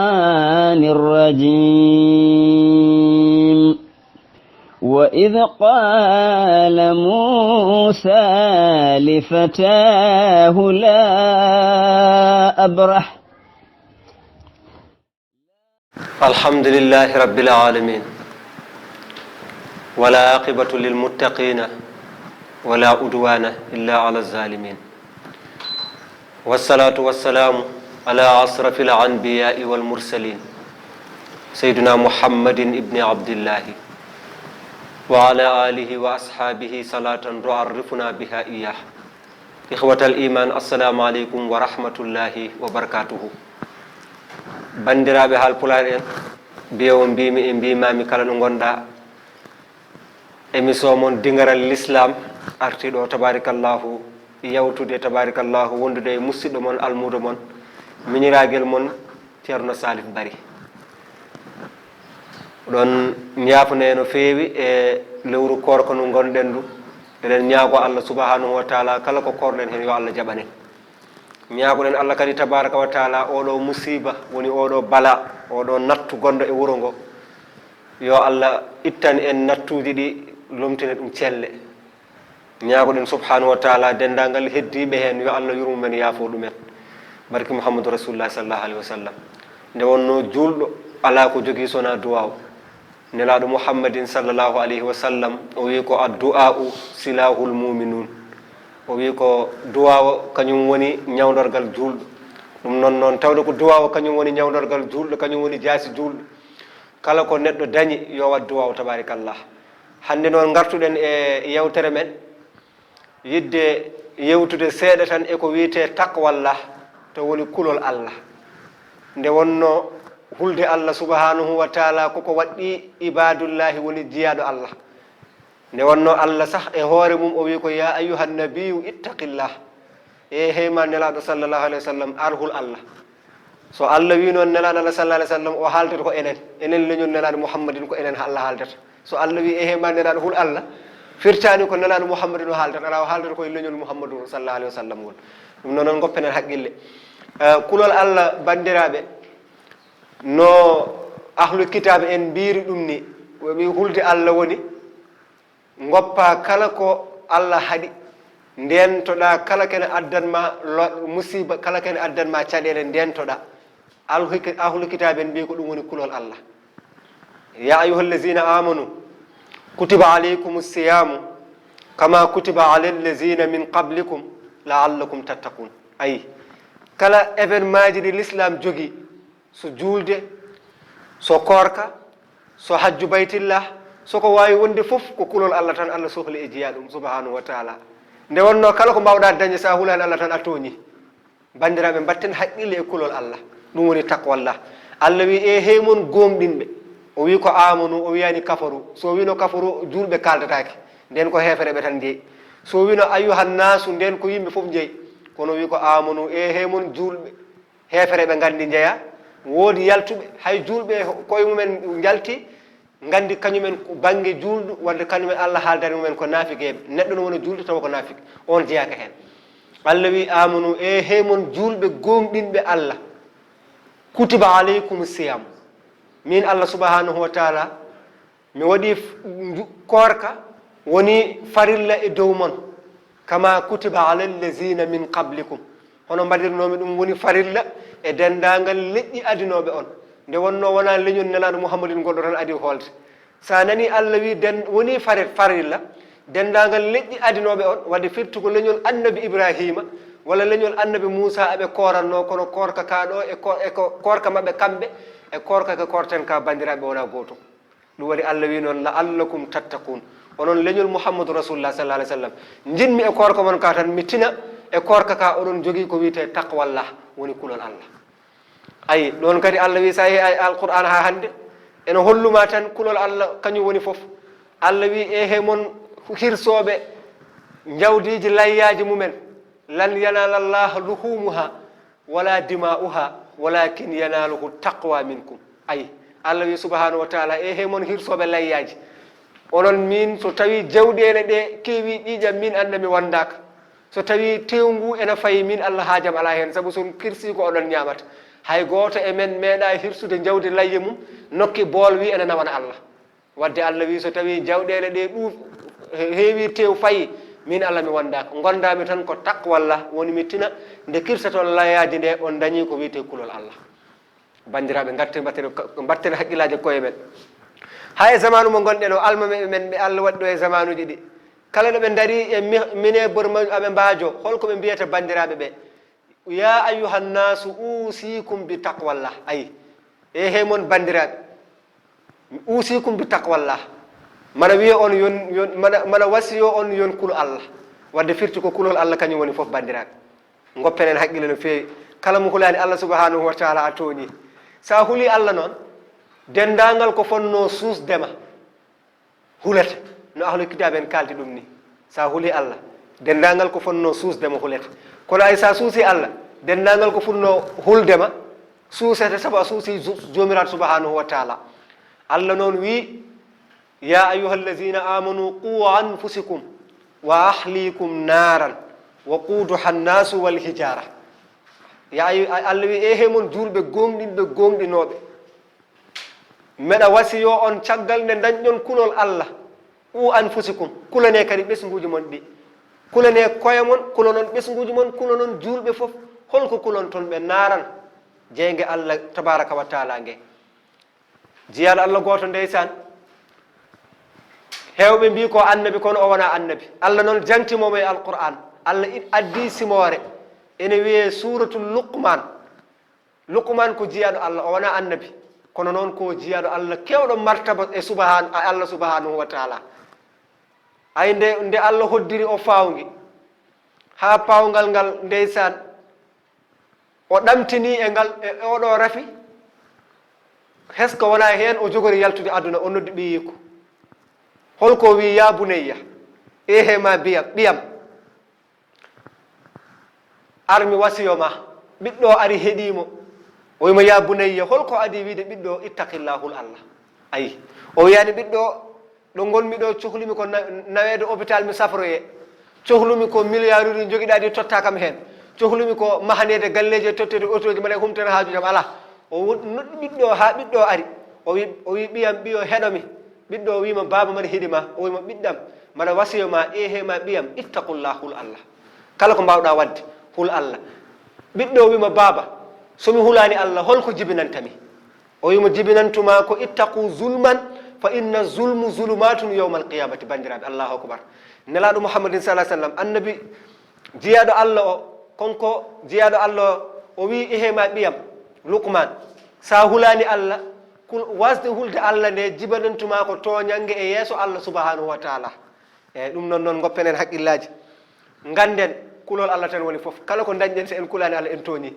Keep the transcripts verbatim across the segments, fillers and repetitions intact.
الرحمن الرجيم. وإذ قال موسى لفتاه لا أبرح. الحمد لله رب العالمين، ولا عاقبة للمتقين، ولا عدوان إلا على الظالمين. والصلاة والسلام على أشرف الأنبياء والمرسلين، سيدنا محمد بن عبد الله، وعلى آله وأصحابه، صلاة تعرفنا بها إياه. إخوة الإيمان، السلام عليكم ورحمة الله وبركاته. Banndiraaɓe Haalpulaar en, mbiyewo mbimi e mbimami kala ɗo ngonɗa, émission mon Dingaral Lislaam arti ɗo, tabarikallahu, yawtude, tabarikallahu, wondude e musidɗo mon, almuudo mon, miñiragel mon, Ceerno Salif Bari. Ɗon ñaafune no feewi e lewru koorka ndu ngonɗen ndu. Eɗen ñaago Allah subhanahu wa taala kala ko koorɗen heen yo Allah jaɓan en. Ñaagoɗen Allah kadi tabaraka wa taala oɗo musiba woni oɗo bala, oɗo nattu gonɗo e wuro ngo, yo Allah ittan en nattuuji ɗi, lomtina ɗum celle. Ñaagoɗen subhanahu wa taala denndaangal heddiiɓe heen yo Allah yurmo men, yaafo ɗumen. Barke Muhammadu Rasulullah sallallahu alaihi wa sallam. Nde wonno juulɗo alaa ko jogii so wonaa duwaaw. Nelaaɗo Muhammadin sallallahu alaihi wa sallam o wi ko addu'a'u silahul mu'minun. O wi ko duwaaw kañum woni ñawndorgal juulɗo. Ɗum noon noon tawde ko duwaaw kañum woni ñawndorgal juulɗo, kañum woni jaasi juulɗo. Kala ko neɗɗo dañi yo waɗ duwaaw, tabarikallah. Hannde noon ngartuɗen e yewtere men, yidde yewtude seeɗa tan e ko wiyetee taqwallah, to woni kulol Allah. Nde wonno hulde Allah subhanahu wa taala koko waɗɗi ibadullahi woni jiyaaɗo Allah. Nde wonno Allah sah e hoore mum o wi ko ya ayyuhan nabiyyu ittaqillah. E heyma Nelaaɗo sallallahu alaihi wa sallam ar hul Allah. So Allah wi noon Nelaaɗo Allah sallallahu alaihi wa sallam o haaldata ko enen, enen leñol Nelaaɗo Muhammadin ko enen Allah haaldata. So Allah wi e heyma Nelaaɗo hul Allah, firtaani ko Nelaaɗo Muhammadin o haaldata, alaa o haaldata koye leñol Muhammadu sallallahu alaihi wa sallam ngol. Ɗum noon noon goppenen haqqille. Eh, kulol Allah banndiraaɓe, no ahlu kitaabe en mbiyiri ɗum ni, ɓe mbi hulde Allah woni ngoppa kala ko Allah haɗi, ndentoɗa kala kene addan ma lo-, musiba, kala kene addan ma caɗeele, ndentoɗa. Ahlu-, ahlu kitaabe en mbi ko ɗum woni kulol Allah. Ya ayyuhal lazina amanu kutiba alaykumus siyamu kama kutiba alal lazina min qablikum la'allakum tattaqun. Ayi, kala événement ji ɗi l'islam jogi, so juulde, so koorka, so hajju baytillah, so ko waawi wonde fof, ko kulol Allah tan Allah sohli e jeyaa ɗum, subhanahu wa taala. Nde wonno kala ko mbaawɗaa dañde, so a hulaani Allah tan a tooñii. Banndiraaɓe, mbaɗten haqqille e kulol Allah. Ɗum woni taqwallah. Allah wi, e hey mon gooŋɗinɓe. O wi ko amanu, o wiyaani kafaru. So wino kafaru, juulɓe kaaldataake. Nden ko heefereɓe tan njeyi. So wino ayyuhan nasu, nden ko yimɓe fof njeyi. Kono wi ko amanu, e hey mon juulɓe. Heefereɓe nganndi njeya, woodi yaltuɓe, hay juulɓe koye mumen njalti, nganndi kañumen ko bannge juulɗo, wadde kañumen Allah haaldani mumen ko naafigeeɓe. Neɗɗo no wona juulɗo tawa ko naafik, on jeyaaka heen. Allah wi, amanu, e hey mon juulɓe gooŋɗinɓe Allah, kutiba alaykum siyam. Min Allah subhanahu wa taala, mi waɗi f-, nju-, koorka woni farilla e dow mon, kama kutiba alal lazina min qablikum. Hono mbaɗirnoomi ɗum woni farilla e denndaangal leƴƴi adinooɓe on. Nde wonnoo wonaa leñol Nelaaɗo Muhammadin ngol ɗo tan adi hoolde. So a nanii Allah wi den-, woni fare-, farilla, denndaangal leƴƴi adinooɓe on, wadde firti ko leñol Annabi Ibraahiima, walla leñol Annabi Muusaa aɓe koorannoo, kono koorka ka ɗo e ko-, e ko-, koorka maɓɓe kamɓe, e koorka ka koorten ka banndiraaɓe wonaa gootum. Ɗum waɗi Allah wi noon, "La'allakum tattaqun." Onon leñol Muhammadu Rasulullah sallallahu alaihi wasallam, njinmi e koorka mon ka tan, mi tina e koorka ka oɗon jogii ko wiyetee taqwallah, woni kulol Allah. Ayi, ɗon kadi Allah wi, so a yehi ay Alqur'aan haa hannde, ene holluma tan kulol Allah kañum woni fof. Allah wi, "E he mon hirsooɓe njawdiiji layyaaji mumen, lan yanala Allah luhumuha wala dima'uha, walakin yanaluhu taqwa minkum." Ayi, Allah wi subhanahu wa taala, "E he mon hirsooɓe layyaaji. Onon min, so tawi jawɗeele ɗe keewi ƴiiƴam, min annda mi wondaaka. So tawi tewngu ene fayi, min Allah haajam alaa heen, sabu so on hirsii ko oɗon ñaamata." Hay gooto e men meeɗaa hirsude jawdi layya mum, nokki bool wi ene nawana Allah. Wadde Allah wi, so tawi jawɗeele ɗe ɗuuf-, he-, heewi tew fayi, min Allah mi wondaaka. Gondaami tan ko taqwallah, woni mi tina nde kirsaton layyaaji nde on dañi ko wiyetee kulol Allah. Banndiraaɓe, ngarten mbatten, mbatten hakkillaaji koye men. Hay e zamanu mo ngonɗen o, almameeɓe men ɓe Allah waɗi ɗo e zamanuuji ɗi, kala no ɓe ndarii e mi-, mine borma aɓe mbaajo, holko ɓe mbiyata banndiraaɓe ɓe? Ya ayyuhan nasu usikum bi taqwallah. Ayi, e he mon banndiraaɓe, mi usikum bi taqwallah. Mana wiye on yon, yon, mana, mana wasiyo on yon kulu Allah. Wadde firti ko kulol Allah kañum woni fof banndiraaɓe. Ngoppen en haqqille no feewi. Kala mo hulaani Allah subhanahu wa taala a tooñi. Sa huli Allah noon, denndaangal ko fonnoo suusde ma hulata, no ahlul kitaab en kaaldi ɗum ni. Sa huli Allah, denndaangal ko fonnoo suusde ma hulata. Kono ay sa suusi Allah, denndaangal ko fonnoo hulde ma suusete, sabu a suusi ju-, Joomiraaɗo subhanahu wa taala. Allah noon wi, ya ayyuha allazina amanu qu anfusakum wa ahlikum naran wa quduha annasu wal hijara. Ya ayu-, Allah wi, e he mon juulɓe gooŋɗinɓe gooŋɗinooɓe, meɗa wasiyo on caggal nde dañɗon kulol Allah, qu anfusakum, kulanee kadi ɓesnguuji mon ɗi. Kulanee koye mon, kulonon ɓesnguuji mon, kulonon juulɓe fof. Holko kulonton ɓe? Naran, jeynge Allah tabaraka wa taala nge. Jiyaaɗo Allah gooto ndeysaan, heewɓe mbii ko annabi, kono o wonaa annabi. Allah noon jaŋti mo e Alqur'aan. Allah i-, addi simoore, ene wiyee Suuratul Luqmaan. Luqmaan ko jiyaaɗo Allah, o wonaa annabi, kono noon ko jiyaaɗo Allah keewɗo martaba e subhaan-, e Allah subhanahu wa taala. Ay nde, nde Allah hoddiri o faawngi, haa paawngal ngal ndeysaan, o ɗamtinii e ngal, e oɗo rafi, hesko wonaa heen, o jogori yaltude aduna, o noddi ɓiyiiko. Holko o wii, ya bunayya, ehe ma biyam, ɓiyam. Ar mi wasiyo ma. Ɓiɗɗo o ari heɗii mo. O wiima, ya bunayya, holko adii wiide ɓiɗɗo o, ittaqillah, hul Allah? Ayi. O wiyaani ɓiɗɗo o, ɗo ngonmi ɗo, cohlumi ko na-, naweede hôpital mi safroye. Cohlumi ko milliarduuji jogiɗaa ɗi totta kam heen. Cohlumi ko mahaneede galleeji e totteede otooji mbaɗa e humtere haaju jam alaa. O wo-, noddi ɓiɗɗo o haa ɓiɗɗo o ari. O wi, o wi, ɓiyam, ɓiyo heɗo mi. Ɓiɗɗo o wiima, baaba mbaɗa heɗi ma. O wiima, ɓiɗɗam, mbaɗa wasiyo ma, ehe ma ɓiyam, ittaqullah, hul Allah. Kala ko mbaawɗaa waɗde, hul Allah. Ɓiɗɗo o wiima, baaba, so mi hulaani Allah, holko jibinanta mi? O wiima, jibinantuma ko ittaqu zulman, fa inna zulmu zulumatun yawmal qiyamati. Banndiraaɓe, Allahu akbar. Nelaaɗo Muhammadin sallallahu alaihi wasallam, annabi jiyaaɗo Allah o, konko jiyaaɗo Allah o, o wii, ehe ma ɓiyam, Luqman, sa hulaani Allah, kul-, wasde hulde Allah nde, jibinantuma ko tooñannge e yeeso Allah subhanahu wa taala. Eyi, ɗum noon, noon ngoppen en haqqillaaji. Ngannden, kulol Allah tan woni fof. Kala ko ndañɗen, so en kulaani Allah, en tooñii.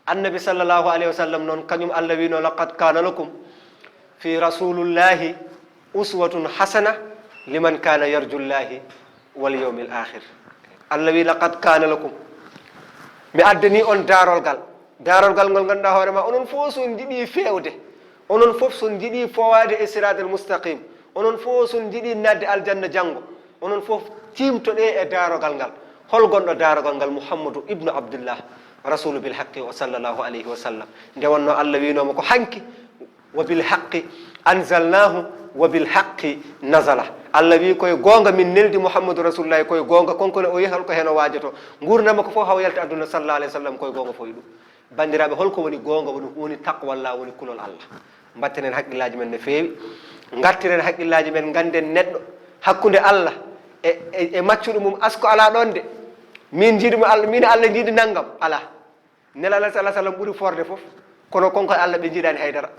Annabi sallallahu alayhi wa sallam noon, kañum Allah wiino, laqad kana lakum fi rasulillahi uswatun hasana liman kana yarju llahi wal yawmil akhir. Allah wi, laqad kana lakum. Mi addani on daarolgal. Daarolgal ngol ngannduɗaa hoore ma, onon fof so on njiɗi feewde, onon fof so on njiɗi fowaade e siratal mustaqim, onon fof so on njiɗi naatde aljanna janngo, onon fof ciimtoɗee e daarogal ngal. Hol gonɗo daarogal ngal? Muhammadu ibnu Abdullah, rasulu bil haqqi o, sallallahu alayhi wa sallam. Nde wonno Allah wiinooma ko hanki, wa bil haqqi anzalnahu wa bil haqqi nazala. Allah wi, koye goonga min neldi Muhammadu Rasulullahi, koye goonga, konkone o yehi hol ko heno waajoto. Nguurndam makko fof haw yalta aduna, sallallahu alayhi wa sallam, koye goonga fof e ɗum. Banndiraaɓe, holko woni goonga? Woni, woni taqwallah, woni kulol Allah. Mbatten en haqqillaaji men no feewi, ngartiren haqqillaaji men, ngannden neɗɗo hakkunde Allah e, e, e maccuɗo mum, asko alaa ɗoon de. Min njiɗmi Allah, min Allah njiɗi nanngam, alaa. Nelaaɗo sallallahu alaihi wasallam ɓuri forde fof, kono konkon Allah ɓe njiɗaani haydara.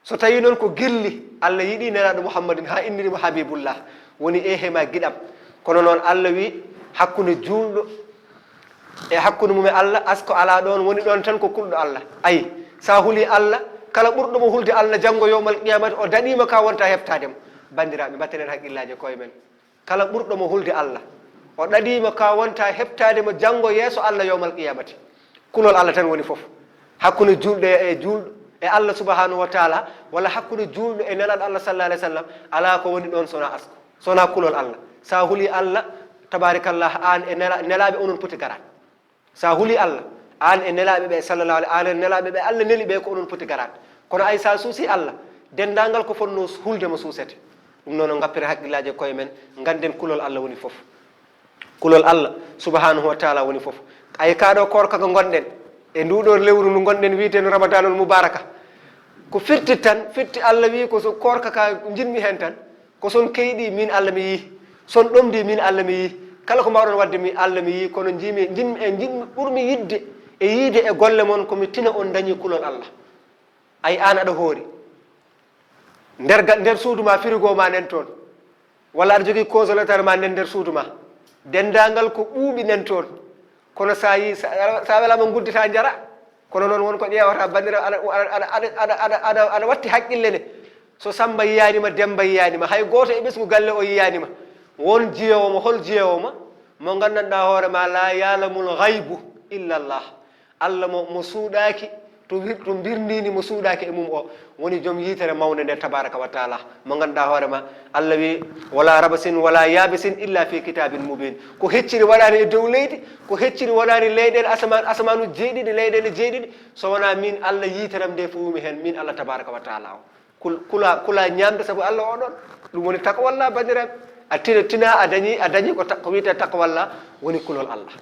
So tawi noon ko gilli, Allah yiɗi Nelaaɗo Muhammadin haa inniri mo Habibullah, woni ehe ma giɗam. Kono noon Allah wi, hakkunde juulɗo e hakkunde mum e Allah, asko alaa ɗoon, woni ɗoon tan ko kulɗo Allah. Ayi, sa huli Allah, kala ɓurɗo mo hulde Allah janngo yawmal qiyamati, o daɗiima ka wonta heɓtaade mo. Banndiraaɓe, mbatten en haqqillaaji e koye men. Kala ɓurɗo mo hulde Allah, o ɗaɗiima ka wonta heɓtaade mo janngo yeeso Allah yawmal qiyamati. Kulol Allah tan woni fof. Hakkunde juulɗo e juulɗo e Allah subhanahu wa taala, walla hakkunde juulɗo e Nelaaɗo Allah sallallahu alaihi wasallam, alaa ko woni ɗoon sona asko, sona kulol Allah. Sa huli Allah, tabarakallah, aan e nela-, nelaaɓe onon poti garaat. Sa huli Allah, Aan e nelaaɓe ɓe, sallallahu alaihi, aan e nelaaɓe ɓe, Allah neli ɓe, ko onon poti garaade. Kono ay, so a suusii Allah, denndaangal ko fotnoo hulde ma suusete. Ɗum noon, on ngappira hakkillaaji e koye men, ngannden kulol Allah woni fof. Kulol Allah, subhanahu wa taala, woni fof. Ay, kaa ɗoo koorka ko ngonɗen, e nduu ɗoo lewru ndu ngonɗen, wiyeteendu Ramadanul Mubaraka, ko firti tan, firti Allah wii ko so koorka ka njiɗmi heen tan, ko so on keyɗii, miin Allah mi yii. So on ɗomɗii, miin Allah mi yii. Kala ko mbaawɗon waɗde, miin Allah mi yii. Kono njiimi, njiɗmi, e njiɗmi, ɓurmi yiɗde e yiyde e golle mon, ko mi tina on ndañii kulol Allah. Ay, aan aɗa hoori. Nder ga-, nder suudu ma, frigo ma nen toon. Walla aɗa jogii congélateur ma nen nder suudu ma. Denndaangal ko ɓuuɓi nen toon. Kono so a yii, so a, so a welaama, nguddita, njara. Kono noon, won ko ƴeewata, banndiraaɓe, aɗa, aɗa, aɗa watti haqqille ne. So Sammba yiyaani ma, Demmba yiyaani ma, hay gooto e ɓesngu galle o yiyaani ma. Won jiyoowo ma, hol jiyoowo ma? Mo nganndanɗaa hoore ma, "Laa ya'lamul ghaybu illa Allah." Allah mo, mo suuɗaaki, to wir-, to mbirniini mo suuɗaaki e mum o, woni joom yitere mawnde nde, tabaraka wa taala. Mo ngannduɗaa hoore ma, Allah wi, "Wala rabasin wala yabisin illa fi kitabin mubin." Ko hecciri waɗaani e dow leydi, ko hecciri waɗaani leyɗeele, asamaan, asamaanu jeeɗiɗi, leyɗeele jeeɗiɗi, so wonaa miin Allah, yitere am nde fowumi heen, miin Allah tabaraka wa taala o. Kul-, kula, kula ñaamde sabu Allah oɗon. Ɗum woni taqwallah, banndiraaɓe. A tina, tina, a dañi, a dañi ko ta-, ko wiyetee taqwallah, woni kulol Allah.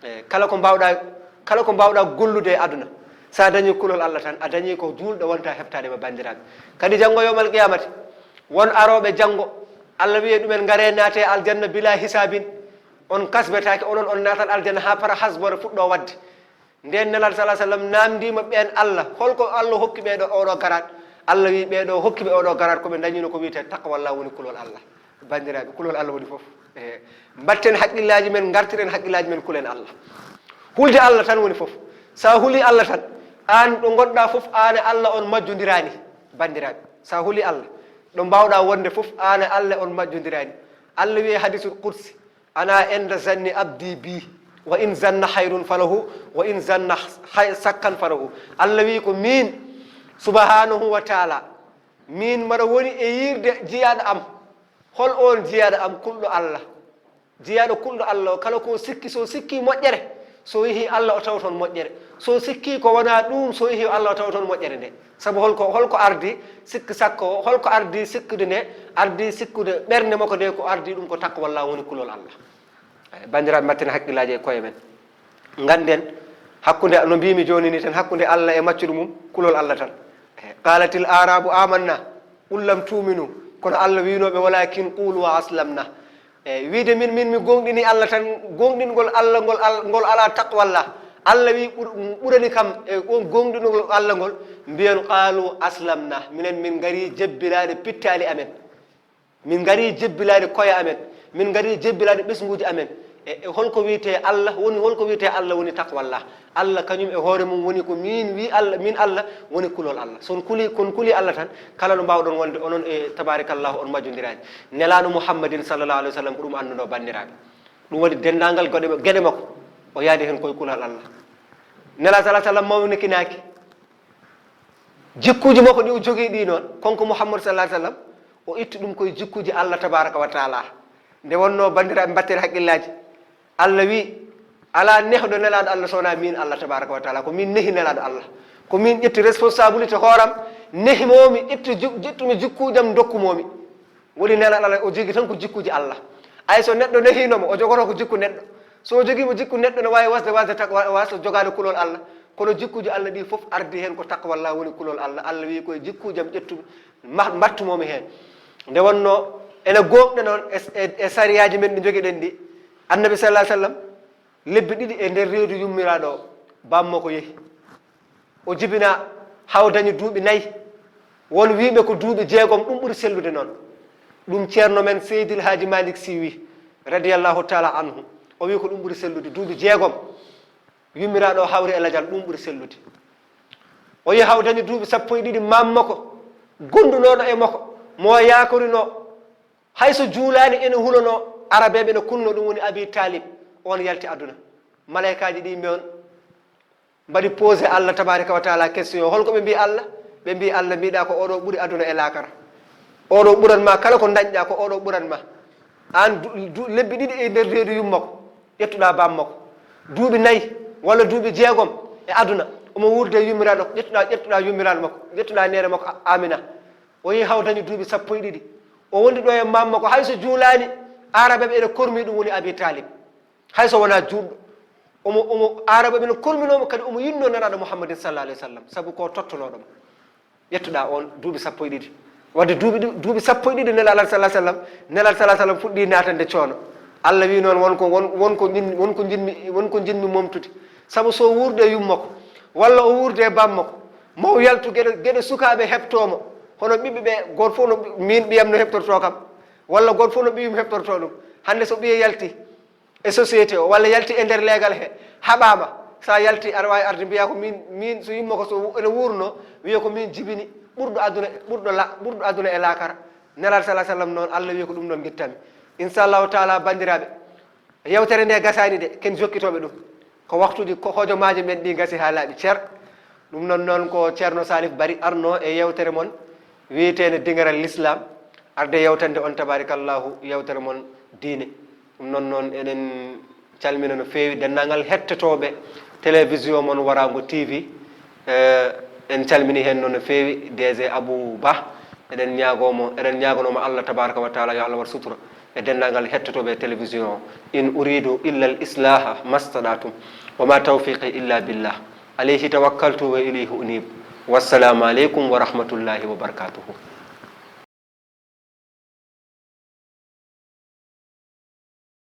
E, kala ko mbaawɗaa, kala ko mbaawɗaa gollude e aduna, so a dañii kulol Allah tan, a dañii ko juulɗo wonta heɓtaade ma, banndiraaɓe. Kadi janngo yawmal qiyamati, won arooɓe janngo, Allah wiye ɗumen, "Ngaree, naatee aljanna bila hisaabin." On kasbetaake, onon on naatat aljanna haa para hasbore fuɗɗoo waɗde. Ndeen Nelaaɗo, sallallahu alaihi wasallam, naamndiima ɓeen Allah, "Holko Allah hokki ɓee ɗo, oɗo garaat?" Allah wi, "Ɓee ɗo hokki ɓe oɗo garaat, ko ɓe ndañino ko wiyetee taqwallah, woni kulol Allah." Banndiraaɓe, kulol Allah woni fof. E, mbatten haqqillaaji men, ngartiren haqqillaaji men, kulen Allah. Hulde Allah tan woni fof. So a hulii Allah tan, aan ɗo ngonɗaa fof, aan e Allah on majjondiraani. Banndiraaɓe, so a hulii Allah, ɗo mbaawɗaa wonde fof, aan e Allah on majjondiraani. Allah wi e hadisul qudsi, "Ana inda zanni abdi bi, wa in zanna hayrun falahu, wa in zanna hay-, sakkan falahu." Allah wi ko miin, subhanahu wa taala, miin mbaɗa woni e yiirde jiyaaɗo am. Hol oon jiyaaɗo am kulɗo Allah? Jiyaaɗo kulɗo Allah o, kala ko sikki, so sikki moƴƴere, so yehi Allah o tawa toon moƴƴere. So sikki ko wonaa ɗum, so yehi Allah o tawa toon moƴƴere nde. Sabu holko, holko ardi sikki sakko o, holko ardi sikkude nde, ardi sikkude ɓernde makko nde, ko ardi ɗum ko taqwallah, woni kulol Allah. Eh, banndiraaɓe, mbatten hakkillaaji e koye men. Ngannden, hakkunde, no mbiimi jooni ni tan, hakkunde Allah e maccuɗo mum, kulol Allah tan. Eh, qalatil arabu amanna, qul lam tuminu, kono Allah wiinooɓe, "Walakin qulu aslamna." Eh, wiide min, min mi gooŋɗini Allah tan, gooŋɗingol Allah ngol, al-, ngol alaa taqwallah. Allah wi ɓur-, ɓurani kam e on gooŋɗingol Allah ngol, mbiyen, "Qalu aslamna." Minen min ngari jebbilaade pittaali amen. Min ngari jebbilaade koye amen. Min ngari jebbilaade ɓesnguuji amen. E, e holko wiyetee Allah woni, holko wiyetee Allah woni taqwallah. Allah kañum e hoore mum woni ko miin wi Allah, miin Allah woni kulol Allah. So on kuli, kon kuli Allah tan, kala no mbaawɗon wonde, onon e tabarakallah on majjondiraani. Nelaaɗo Muhammadin sallallahu alaihi wasallam ko ɗum annduno, banndiraaɓe. Ɗum waɗi denndaangal geɗe, geɗe makko, o yaadi heen koye kulol Allah. Nelaaɗo sallallahu alaihi wasallam mawnikinaaki. Jikkuuji makko ɗi o jogii ɗi noon, kanko Muhammad sallallahu alaihi wasallam, o itti ɗum koye jikkuuji Allah tabaraka wa taala. Nde wonnoo, banndiraaɓe, mbatten haqqillaaji. Allah wi, "Alaa nehɗo Nelaaɗo Allah so wonaa miin Allah tabaraka wa taala. Ko miin nehi Nelaaɗo Allah. Ko miin ƴetti responsabilité hooram, nehi moomi, ƴetti ju-, ƴettumi jikkuujam, ndokku moomi." Woni Nelaaɗo Allah, o jogii tan ko jikkuuji Allah. Ay, so neɗɗo nehiino mo, o jogoto ko jikku neɗɗo. So o jogiima jikku neɗɗo, ne waawi wasde, wasde tak-, wa-, wasde jogaade kulol Allah. Kono jikkuuji Allah ɗi fof ardi heen ko taqwallah, woni kulol Allah. Allah wi, "Koye jikkuujam ƴettu, ma-, mbattu moomi heen." Nde wonnoo, ene gooŋɗe noon e, e, e sariyaaji men ɗi njogiɗen ɗi. Annabi sallallahu alaihi wasallam, lebbi ɗiɗi e nder reedu yummiraaɗo o, bammakko yehi. O jibinaa haa o dañi duuɓi nayi. Won wiiɓe ko duuɓi jeegom, ɗum ɓuri sellude noon. Ɗum ceerno men Seydil Haaji Malik Sy wi, radiyallahu taala anhu. O wi ko ɗum ɓuri sellude, duuɓi jeegom. Yummiraaɗo o hawri e lajal, ɗum ɓuri sellude. O yehi haa o dañi duuɓi sappo e ɗiɗi, bammakko, gondunooɗo e makko, mo o yaakorinoo, hay so juulaani ene hulonoo, Arabeeɓe ene kulnoo ɗum, woni Abi Talib, oon yalti aduna. Malaykaaji ɗi mbiyon, mbaɗi posé Allah tabaraka wa taala question, holko ɓe mbii Allah? Ɓe mbii Allah, "Mbiɗa ko oɗo ɓuri aduna e laakara. Oɗo ɓuran ma, kala ko dañɗa ko oɗo ɓuran ma. Aan du-, du-, lebbi ɗiɗi e nder reedu yumma ko, ƴettuɗa bamma ko. Duuɓi nayi, walla duuɓi jeegom e aduna, omo wuurde e yummiraaɗo, ƴettuɗaa, ƴettuɗaa yummiraaɗo makko, ƴettuɗaa neene makko A-, Amina. O yehi haa o dañi duuɓi sappo e ɗiɗi. O wondi ɗo e maam makko, hay so juulaani, Aarabeeɓe ene kormi ɗum woni Abi Talib. Hay so wonaa juulɗo, omo, omo, Aarabeeɓe ene korminoo mo, kadi omo yiɗnoo Nelaaɗo Muhammadin sallallahu alayhi wa sallam, sabu ko tottonooɗo mo. Ƴettuɗaa oon duuɓi sappo e ɗiɗi. Wadde duuɓi ɗi, duuɓi sappo e ɗiɗi Nelaaɗo sallallahu alayhi wa sallam, Nelaaɗo sallallahu alayhi wa sallam fuɗɗii naatande coono. Allah wii noon, won ko, won, won ko njiɗmi, won ko njiɗmi, won ko njiɗmi momtude. Sabu so wuurde e yumma ko, walla o wuurde e bamma ko, mo o yaltu geɗe, geɗe sukaaɓe heɓtoo mo, hono ɓiɓɓe ɓe, gooto fof no ɓi-, miin ɓiyam no heɓtortoo kam, walla gooto fof no ɓiyum heɓtortoo ɗum. Hannde so ɓiye yalti e société o, walla yalti e nder leegal he, haɓaama, so a yalti aɗa waawi arde mbiyaa ko miin, miin so yumma ko so ene wuurno, wiya ko miin jibini ɓurɗo aduna, ɓurɗo la-, ɓurɗo aduna e laakara. Nelaaɗo sallallahu alayhi wa sallam noon, Allah wiya ko ɗum noon ngittami. Inchallahu taala, banndiraaɓe, yewtere nde gasaani de, ken jokkitooɓe ɗum. Ko waktuuji, ko hojomaaji men ɗi gasi haa laaɓi cer. Ɗum noon, noon ko Ceerno Salif Bari arno e yewtere mon wiyeteende Dingiral Lislaam, arde yewtande on, tabarakallahu, yewtere mon diine. Ɗum noon, noon eɗen calmina no feewi denndaangal hettotooɓe télévision mon Waraango T V. Eh, en calmini heen noon no feewi D G Abou Ba. Eɗen ñaagoo mo, eɗen ñaaganoo mo Allah tabaraka wa taala, yo Allah waɗ sutura e denndaangal hettotooɓe télévision o. In uridu illa al islaha mastaɗatum, wa ma tawfiqi illa billah, alayhi tawakkaltu wa ilayhi unib. Wassalamu aleykum wa rahmatullahi wa barakatuhu.